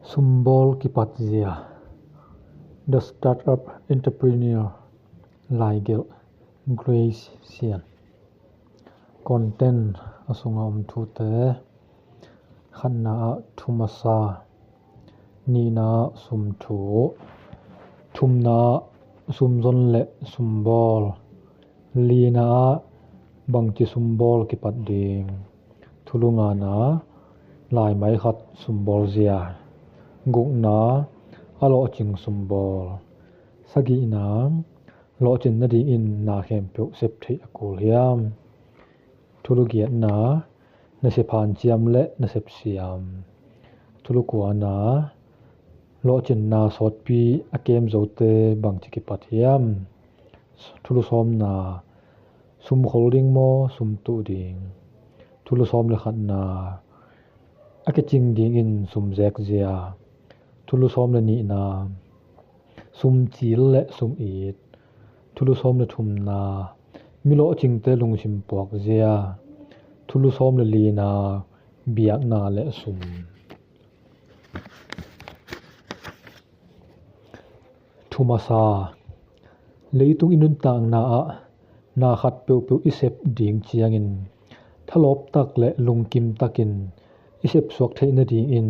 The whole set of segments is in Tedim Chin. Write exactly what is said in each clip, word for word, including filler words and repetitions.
Sumbawl kipatzia. The Startup Entrepreneur. Laigelh, Grace Sian. Content: a sunga om thute. Khatna ah thu masa, nihna ah sum thu, thumna ah sumzon le sumbawl, lina ah bangci sumbawl kipat ding, thulu ngana, laimai khat sumbawl zia, gukna, a lawhcing sumbawl, sagihna, lawhcin nadingin na khempeuh sep theih a kul hiam? Thulu giatna, nasep hanciam le nasep siam. Thulu kuana, lawhcinna sawtpi a kem zote bangci kipat hiam? Thulu sawmna, sum khol ding maw, sum tuh ding? Thulu sawm le khatna, a kicing dingin sum zekzia. Thulu sawm le nihna, sum cil le sum it. Thulu sawm le thumna, mi lawhcingte lungsim puakzia. Thulu sawm le lina, biakna le sum. Thu masa. Leitung i nuntakna ah na khat peuhpeuh i sep ding ciangin thalawp tak le lungkim takin i sepsuak theih nadingin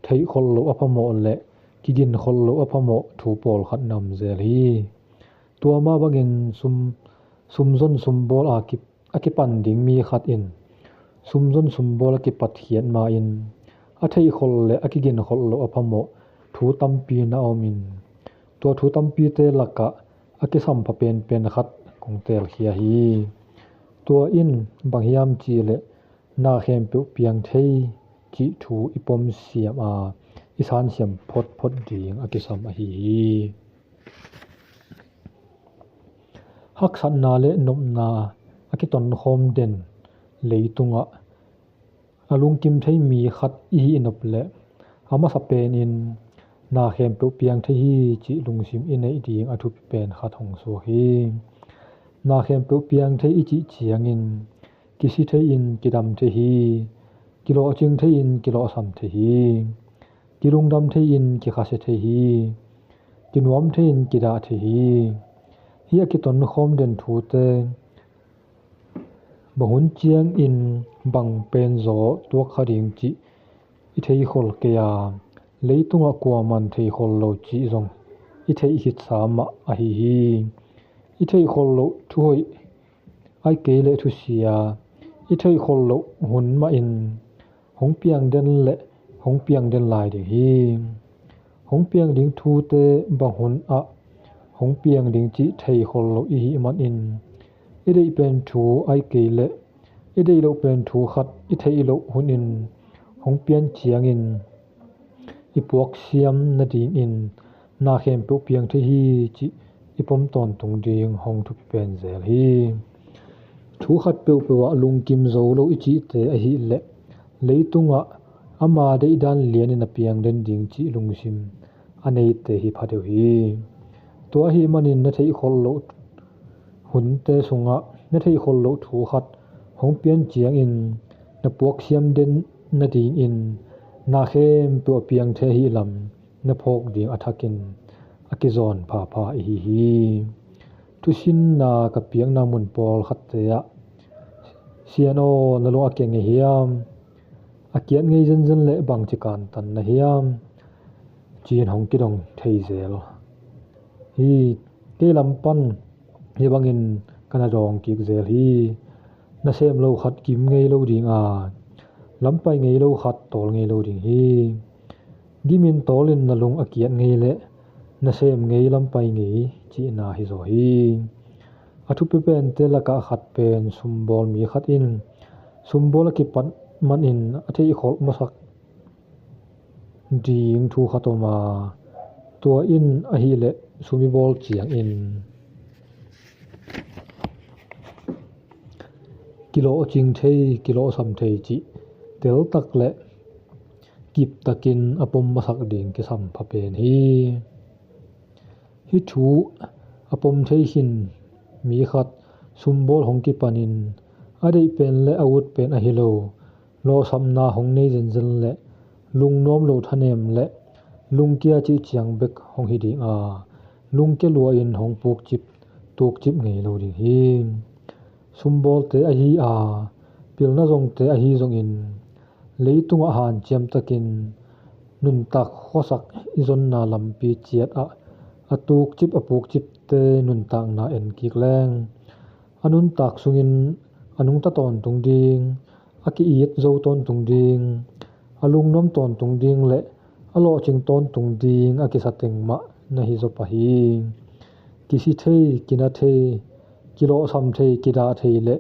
theih kholh loh a phamawh le kigin kholh loh a phamawh thu pawlkhat na om zel hi. Tua mah bangin sum, sumzon sumbawl a kip a kipan ding mi khat in sumzon sumbawl a kipatkhiat ma-in a theih kholh le a kigin kholh loh a phamawh thu tampi na om in, tua thu tampite lakah a kisam pha penpen khat kong teelkhia hi. Tua in bang hiam cihleh na khempeuh piang thei cih thu i pom siam a i sansiam photphot ding a kisam ahi hi. Haksatna le nopna a kitonkhawm den leitungah a lungkim thei mi khat i hih nop leh a masa penin na khempeuh piang thei hi cih lungsim i neih ding a thupi pen khat hong suak hi. Na khempeuh piang thei i cih ciangin kisi thei-in kidam thei hi. Kilawhcing thei-in kilawhsam thei hi. Kilungdam thei-in kikhasia thei hi. Kinuam thei-in kidah thei hi. Hih a kitonkhawm den thute bang hun ciangin bang pen zaw tuak kha ding cih i theikhol kei a, leitungah kuaman theikhol lo cih zong i theih khitsa mah ahi hi. I theikhol loh thuhoih ahih kei leh thusia i theihkhol loh hun mahin hong piang den le hong piang den lai ding hi. Hong piang ding thute bang hun ah hong piang ding cih theikhol loh i hih manin i deih pen thu ahih kei leh i deih loh pen thu khat i theih loh hunin hong pian ciangin i puaksiam nadingin na khempeuh piang thei hi cih i pom tawntung ding hong thupi pen zel hi. Thu khat peuhpeuh ah lungkim zo lo i cihte ahih leh leitungah ama deihdan lianin a piang den ding cih lungsim a neite hi pha deuh hi. Tua ahih manin na theihkholh loh hunte sungah na theihkholh loh thu khat hong pian ciangin na puaksiam den nadingin na khempeuh a piang thei ahih lam na phawk ding a thakin a kizawn phapha i hi hi. Thusinna ka piakna mun pawlkhatte ah, "Sian aw, na lung a kiat ngei hiam? A kiat ngei zenzen leh bangci kantan na hiam?" ci-in hong kidong thei zel hi. Kei lam pan hih bangin ka na dawng kik zel hi. Nasem lo khat kim ngei lo ding a, lampai ngei lo khat tawl ngei lo ding hi. Gimin tawlin na lung a kiat ngei leh nasem ngei lampai ngei cihna hi zaw hi. A thupi pente lakah khat pen sumbawl mi khat in sumbawl a kipat manin a theihkholh masak ding thu khat om a, tua in ahih leh sum i bawl ciangin kilawhcing thei, kilawhsam thei cih teltak le kiptakin a pom masak ding kisam pha pen hi. Hih thu a pom thei khin mi khat sumbawl hong kipanin a deih pen le a ut pen ahi lo lawhsapna hong nei zenzen leh lungnuam lo thanem le lungkia cih ciang bek hong hi ding a, lungkia lua in hong pukcip tukcip ngei lo ding hi. Sumbawlte ahi a, pilna zongte ahi zongin, leitungah hanciam takin nuntak khuasak i zonna lampi ciat ah a tukcip a pukcipte nuntakna en kik leng, a nuntak sungin a nungta tawntung ding, a ki-it zo tawntung ding, a lungnuam tawntung ding le a lawhcing tawntung ding a kisa teng mah na hi zaw pah hi. Kisi thei, kina thei, kilawhsam thei, kidah thei le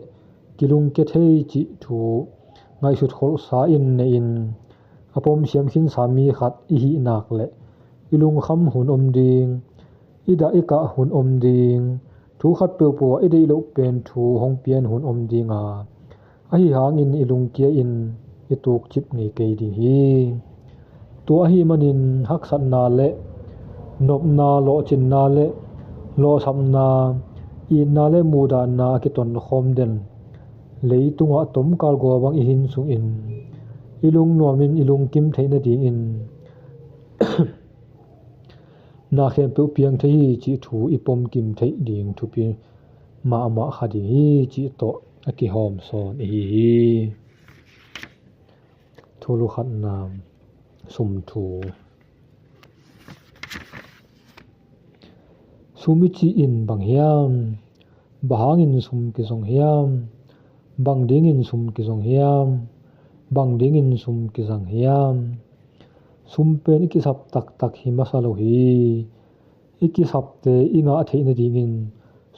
kilungkia thei cih thu ngaihsut kholhsa in nei in, a pom siam khinsa mi khat i hih nak le i lungkham hun om ding, i dah i kah hun om ding, thu khat peuhpeuh ah i deih loh pen thu hong pian hun om ding a, ahi hangin i lungkia in i tukcip ngei kei ding hi. Tua ahih manin haksatna le nopna, lawhcinna le lawhsamna, itna le muhdahna a kitonkhawm den leitungah tomkal gua bang i hin sungin i lungnuam in i lungkim theih nadingin na khempeuh piang thei hi cih thu i pomkim theih ding thupi mahmah kha ding hi cih tawh a kihawm sawn ihi hi. Thulu khatna, sum thu. Sum i cih in bang hiam? Bang hangin sum kizong hiam? Bang dingin sum kizong hiam? Bang dingin sum kizang hiam? Sum pen i kisap taktak hi masa lo hi. I kisapte i ngah theih nadingin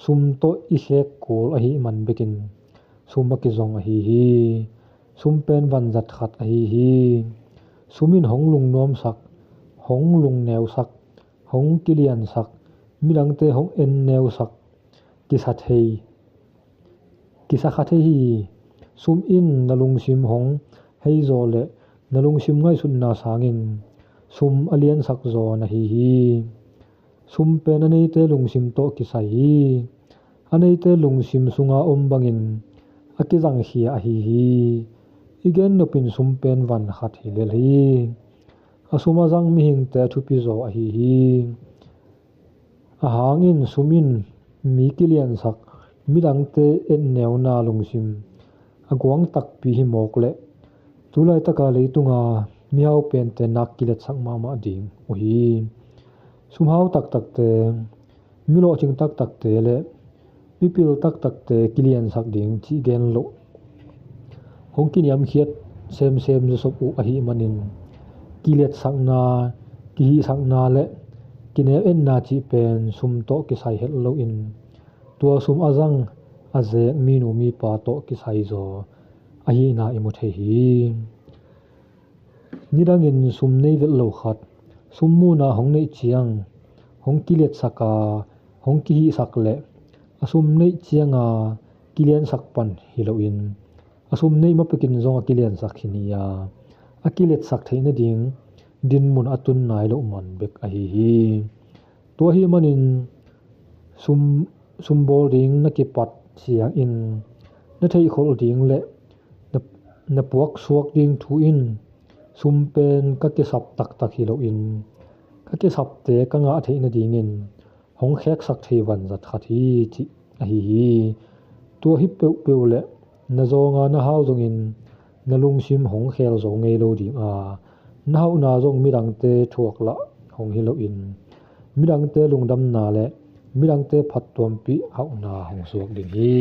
sum tawh i khek kul ahih man bekin sum a kizong ahi hi. Sum pen vanzat khat ahi hi. Sum in hong lungnuamsak, hong lungneusak, hong kiliansak, midangte hong enneusak, kisa thei, kisa kha thei hi. Sum in na lungsim hong hei zaw le na lungsim ngaihsutna sangin sum a liansak zaw na hi hi. Sum pen a neite lungsim tawh kisai hi. A neite lungsim sunga om bangin a kizangkhia ahi hi. I gen nopin sum pen van khat hi lel hi. A sum a zang mihingte a thupi zaw ahi hi. A hangin sum in mi kiliansak, midangte etneuna lungsim a guang takpi hi mawk leh tulaitaka leitunga mihau pente nak kiliatsak mahmah ding uh hi. Sumhau taktakte, mi lawhcing taktakte le mipil taktakte kiliansak ding cih gen loh hong kiniamkhiat semsem zawsop uh ahih manin, kiliatsakna, kihihsakna le kineu etna cih pen sum tawh kisai het loin, tua sum a zang a zek minu mipa tawh kisai zaw ahihna i mu thei hi. Nidangin sum nei vet lo khat sum muna hong neih ciang hong kiliatsak a, hong kihihsak le a sum neih cianga kiliansak pan hi loin, a sum neih mapekin zong a kiliansak hi ni a, a kiliatsak theih nading dinmun a tun nai loh man bek ahi hi. Tua ahih manin sum, sumbawl ding na kipat ciangin na theihkholh ding le na, na puaksuak ding thu in sum pen ka kisap taktak hi loin, ka kisapte ka ngah theih nadingin hong kheksak thei vanzat khat hi cih ahi hi. Tua hi peuhpeuh le na zawnga na hau zongin na lungsim hong khel zo ngei lo ding a, na hauhna zong midangte thuak lah hong hi loin, midangte lungdamna le midangte phattuampih hauhna hong suak ding hi.